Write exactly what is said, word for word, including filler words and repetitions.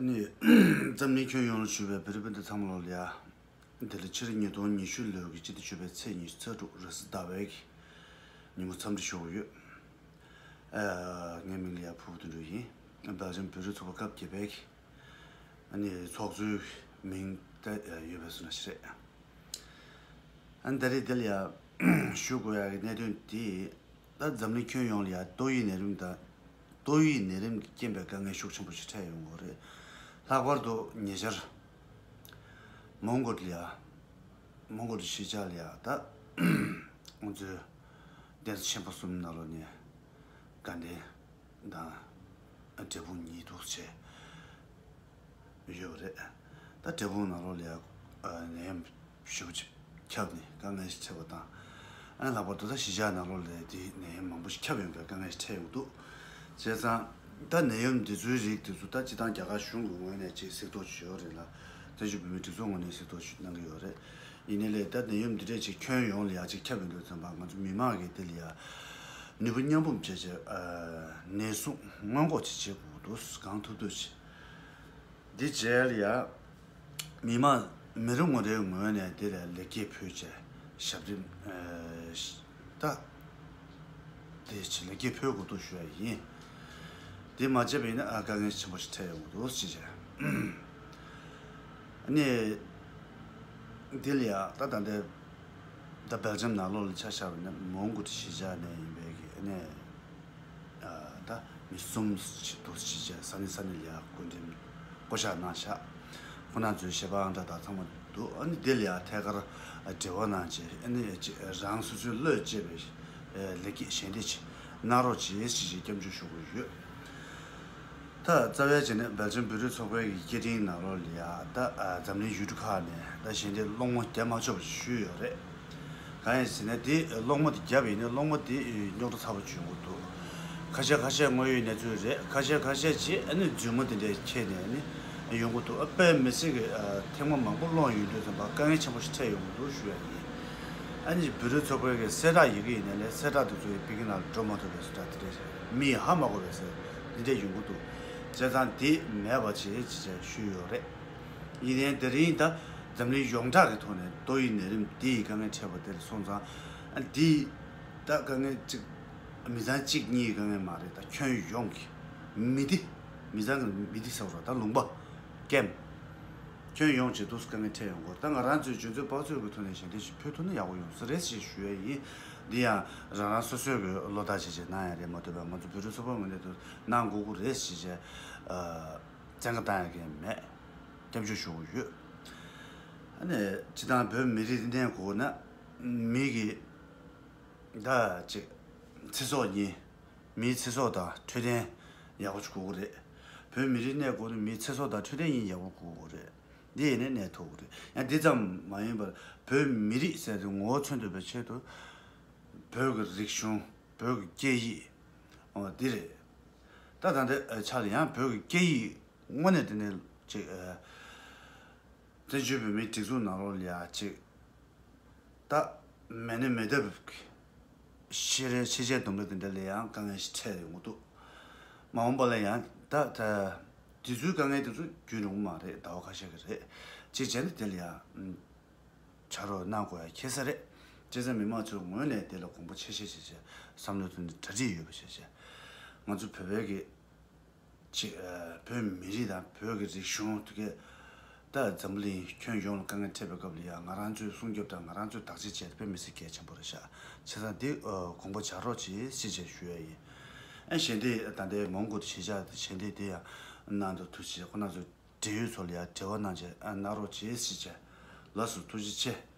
ནི། འཛམ་གླིང་ཁྱོན་ཡོངས་ལ་བཞུགས་པའི་བོད་རིགས་སྤུན་ཟླ་ཚང་མ་ལོ་ལ་ཡ། འདི་ལ་ཕྱི་ལོ་ཉིས་སྟོང་ཉི་ཤུ་ལོའི་གི་སྤྱི་ཟླ་བཅུ་པའི་ཚེས་ཉི་ཤུ་རྩ་དྲུག་རེས་གཟའ་ཟླ་བའི་གི་ཉིན་མོ་འཚམས་འདྲི་ཞུ་གི་ཡོད། ཨ། ངའི་མིང་ལ་ཡ་ཕུར་བུ་དོན་གྲུབ་ཡིན། སྦེལ་ཇམ་བོད་རིགས་ཚོགས་པ་སྐབས་བརྒྱད་པའི་གི་ཨ་ནི་ཚོགས་གཙོའི་མིང་ད་ཡོད་པའི་བཟོ་འདྲ་ཞིག་རེད། ཨ་ནི་ད་རེས་འདི་ལ་ཡ་ཞུ་དགོས་ཡ་གི་གནད་དོན་དེ། ད་འཛམ་གླིང་ཁྱོན་ཡོངས་ལ་ཡ་ཏོག་དབྱིབས་ནད་རིམས་དང་། ཏོག་དབྱིབས་ནད་རིམས་ཀྱི་རྐྱེན་པས་དཀའ་ངལ་ཤུགས་ཆེན་པོ་ཞིག་འཕྲད་ཡོང་གི་རེད། ལྷག་པར་དུ་ཉེ་ཆར་མོང་གོ་ལི་ཡ། མོང་གོ་ལི་གཞིས་ཆགས་ལ་ཡ་ད་ང་ཚོའི་གདན་ས་ཆེན་པོ་གསུམ་ནང་ལོགས་ནས་དགའ་ལྡན་དང་འབྲས་སྤུངས་གཉིས་འདུག་བྱས། ཡོད་རེད། ད་འབྲས་སྤུངས་ནང་ལོགས་ལ་ཡ་ནད་ཡམས་ཞེ་པོ་ཅིག་ཁྱབ་ནས་དཀའ་ངལ་ཞིག་འཕྲད་པ་དང་། ཨ་ནི་ལྷག་པར་དུ་ད་གཞིས་ཆགས་ནང་ལོགས་ལ་དེ་ནད་ཡམས་མང་པོ་ཞིག་ཁྱབ་ཡོང་པའི་དཀའ་ངལ་ཞིག་འཕྲད་ཡོང་འདུག་བྱས་ཙང་ད་ནད་ཡམས་འདི་ཚོའི་རིགས་དེ་ཚོ་ད་སྤྱི་བཏང་རྒྱ་གར་གཞུང་གི་ངོས་ནས་ཅིག་གཟིགས་རྟོག་ཞུ་ཡོད་རེད་ལ། བཙན་བྱོལ་བོད་མིའི་སྒྲིག་འཛུགས་ངོས་ནས་གཟིགས་རྟོག་ཞུ་གནང་གི་ཡོད་རེད། ཡིན་ནའི་ལས་ད་ནད་ཡམས་འདི་འདྲས་ཅིག་ཁྱོན་ཡོངས་ལ་ཡ་ཅིག་ཁྱབ་ཡོང་དུས་ཙམ་པ་ང་ཚོ་མི་མང་གིས་དེ་ལ་ཡ་ནུས་པ་མཉམ་སྤུངས་བྱས་བྱས་ནད་སྲུང་སྔོན་འགོག་ཅིག་བྱེད་དགོས་འདུག་གང་ཐུབ་ཐུབ་ཅིག་འདི་བྱས་ལ་ཡ། མི་མང་མི་རེ་ངོ་རེའི་ངོས་ནས་དེ་ལ་ལེགས་སྐྱེས་ཕུལ་བྱས་ཞབས་འདེགས་ད། དེ་ཕྱི་ལེགས་སྐྱེས་ཕུལ་དགོས་འདུག་ཞུ་ཡ་ཡིན། དེ་མ་བྱས་པ་ཡིན་ན་ཨ་དཀའ་ངལ་ཆེན་པོ་ཞིག་འཕྲད་ཡོང་གི་འདུག་ཅེས་བྱས། ཨ་ནི། འདི་ལ་ཡ་ད་ད་ལྟའི་ད་སྦེལ་ཇམ་ནང་ལོགས་ལ་ཆ་བཞག་པ་ཡིན་ན་མོང་གོ་ལི་གཞིས་ཆགས་ནས་ཡིན་པའི་གི་ཨ་ནི། ད་མི་གསུམ་ཞིག་འདུག་ཅེས་བྱས་ས་གནས་ས་གནས་ལ་ཡ་བཀོད་འགྲེམས་བསྐོ་བཞག་གནང་བཞག་ཁོང་རྣམ་ཚོའི་ཞལ་པར་ཨང་གྲངས་དང་ཚང་མ་འདུག་ཨ་ནི་འདི་ལ་ཡ་ཐད་ཀར་འབྲེལ་བ་གནང་བྱས་ཨ་ནི་རང་སོ་སོའི་བློས་བཅད་པའི་ལེགས་སྐྱེས་ཞལ་འདེབས་ཅིག་གནང་རོགས་བྱེད་ཅེས་སྐྱབས་འཇུག་ཞུ་དགོས་ཡོད། ད་རྩ་བའི་བྱས་ནས་སྦེལ་ཇམ་བོད་རིགས་ཚོགས་པའི་གི་སྐད་འཕྲིན་ནང་ལོགས་ལ་ཡ་ད་འཛམ་གླིང་ཡུལ་གྲུ་ཁག་ནས་ད་ཞལ་འདེབས་སློང་མོ་རྒྱག་མ་ཆོག་པ་ཞིག་ཞུས་ཡོད་རེད། གང་ཡིན་ཟེར་ན་དེ་སློང་མོ་དེ་བརྒྱབ་ཡིན་ན་སློང་མོ་དེ་རྙོག་དྲ་ཚ་པོ་བྱུང་གི་འདུག་ཁ་ཤས་ཁ་ཤས་དངོས་ཡོད་གནས་ཚུལ་རེད། ཁ་ཤས་ཁ་ཤས་ཅིག་ཨ་ནི་རྫུན་མ་དེ་འདྲས་ཁྱེར་ནས་ཨ་ནི་ཡོང་གི་འདུག་ཨ་དཔེ་མི་སྲིད་ཀྱི་ཨ་ཐེངས་མ་མང་པོ་སློང་ཡོང་དུས་ཙམ་པ་དཀའ་ངལ་ཆེན་པོ་ཞིག་འཕྲད་ཡོང་གི་འདུག་ཞུ་ཡ་ཡིན། ཨ་ནི་བོད་རིགས་ཚོགས་པའི་གི་གསལ་བསྒྲགས་ཡི་གེ་ཡིན་ནའི་ལས་གསལ་བསྒྲགས་དེ་ཚོ་ཡི་པི་ཀི་ནང་འགྲོ་མ་ཐུབ་པའི་གསལ་བསྒྲགས་དེ་འདྲས་མི་ཡི་ཧ་མ་གོ་བའི་གསལ་འདི་འདྲས་ཡོང་གི་འདུག་བྱས་ཙང་དེ་མེད་པ་བྱེད་ཅེས་ཞུས་ཡོད་རེད། ཡིན་ནའི་དེ་རིང་ད་འཛམ་གླིང་ཡོངས་གྲགས་ཀྱི་ཐོག་ནས་ཏོག་དབྱིབས་ནད་རིམས་དེ་ཡི་དཀའ་ངལ་འཕྲད་པ་དེ་ལ་སོང་ཙང་ཨ་དེ་ད་དཀའ་ངལ་གཅིག་མི་ཚང་གཅིག་གཉིས་ཀྱི་དཀའ་ངལ་མ་རེད། ད་ཁྱོན་ཡོངས་ཀྱི་མི་སྡེ་མི་ཚང་གི་མི་སྡེ་ཟེར་བ་ད་ལུང་པ་ཀེམ་ཁྱོན་ཡོངས་ཀྱི་འདུག་དཀའ་ངལ་འཕྲད་ཡོང་གི་ད་ང་རང་ཚོའི་འཇོན་ཚོད་དཔག་ཚོད་ཀྱི་ཐོག་ནས་ཞལ་འདེབས་ཞིག་ཕུལ་ཐུབ་ན་ཡག་པོ་ཡོང་ས་རེད་ཞེས་ཞུ་ཡས་ཡིན། འདི་ཡང་རང་རང་སོ་སོའི་གི་བློ་ཐག་བཅད་བྱས་གནང་ཡ་རེད་མ་གཏོགས་པ་ང་ཚོ་བོད་རིགས་ཚོགས་པ་ངོས་ནས་དུ་གནང་དགོས་ཀྱི་རེད་ཞེས་བྱས་བཙན་བཀའ་བཏང་ཡ་གི་མེད། སྐྱབས་འཇུག་ཞུ་གི་ཡོད། ཨ་ནི་སྤྱི་བཏང་བོད་མི་རིགས་གནས་དགོས་ན་མི་གི་ད་ཅིག་ཚེ་སྲོག་གཉིས། མིའི་ཚེ་སྲོག་དང་འཕྲོད་བསྟེན་ཡག་པོ་ཞིག་དགོས་ཀྱི་རེད། བོད་མི་རིགས་གནས་དགོས་ན་མིའི་ཚེ་སྲོག་དང་འཕྲོད་བསྟེན་གཉིས་ཡག་པོ་དགོས་ཀྱི་རེད། འདི་ཡིན་ནའི་གནས་ཐུབ་ཀྱི་རེད། ཡང་འདི་ཙམ་མ་ཡིན་པར་བོད་མི་རིགས་ཟེར་དེ་ངོ་བོ་མཚོན་ཐུབ་པའི་ཆེད་དུ་བོད་ཀྱི་རིག་གཞུང་། བོད་ཀྱི་སྐད་ཡིག་འོ་འདི་རེད། ད་ད་ལྟའི་ཆ་ལ་ཡང་བོད་ཀྱི་སྐད་ཡིག་དངོས་གནས་དེ་ནས་ཅིག་བཙན་བྱོལ་བོད་མིའི་སྒྲིག་འཛུགས་ནང་ལོགས་ལ་ཡ་ཅིག་ད་མེད་ན་མེད་ཐབས་ཀྱི་ཤེས་རིག་ཤེས་བྱའི་ལྡུམ་ར་དེ་འདྲ་ལ་ཡང་དཀའ་ངལ་ཞིག་འཕྲད་ཡོང་གི་འདུག་མ་འོངས་པ་ལ་ཡང་ད་ད་དེ་ཚོའི་དཀའ་ངལ་དེ་ཚོ་རྒྱུན་རིང་པོ་མ་རེད། ཟླ་བ་ཁ་ཤས་ཀྱི་རེད། གཅིག་བྱས་ན་དེ་ལ་ཡང་ཕྱག་རོགས་གནང་དགོས་ཡ་ཁེལ་ས་རེད། བྱས་ཙང་མི་མང་ཚོའི་ངོས་ནས་དེ་ལ་དགོངས་པ་ཆེ་བཞེས་བྱས་བྱས་བསམ་བློ་བཏོན་ནས་གྲ་སྒྲིག་ཡོད་པ་བྱས་བྱས་ང་ཚོ་བོད་པའི་གི་ཅིག་ཨ་བོད་མི་རིགས་དང་བོད་ཀྱི་རིག་གཞུང་དེ་གས་ད་འཛམ་བུ་གླིང་ཁྱོན་ཡོངས་ལ་དཀའ་ངལ་འཕྲད་པའི་སྐབས་ལ་ཡང་ང་རང་ཚོས་སྲུང་སྐྱོབ་དང་ང་རང་ཚོས་བདག་གཅེས་བྱས་ཏེ་དཔེ་མི་སྲིད་གལ་ཆེན་པོ་རེད་ཤག་བྱས་ཙང་འདི་ཨ་དགོངས་པ་འཇགས་རོགས་གྱིས་ཞེས་བྱས་ཞུ་ཡ་ཡིན། ཨ་ཞལ་འདེབས་ད་ལྟའི་མོན་གྷོ་དུ་གཞིས་ཆགས་དེ་ཞལ་འདེབས་དེ་ཡང་གནང་འདུག་ཐུགས་རྗེ་ཆེ། ཁོང་རྣམ་ཚོ་འབྲེལ་ཡོད་ཚོ་ལ་ཡང་འབྲེལ་བ་གནང་བྱས་ཨ་གནང་རོགས་གྱིས་ཞེས་བྱས་ལགས་སོ། ཐུགས་རྗེ་ཆེ།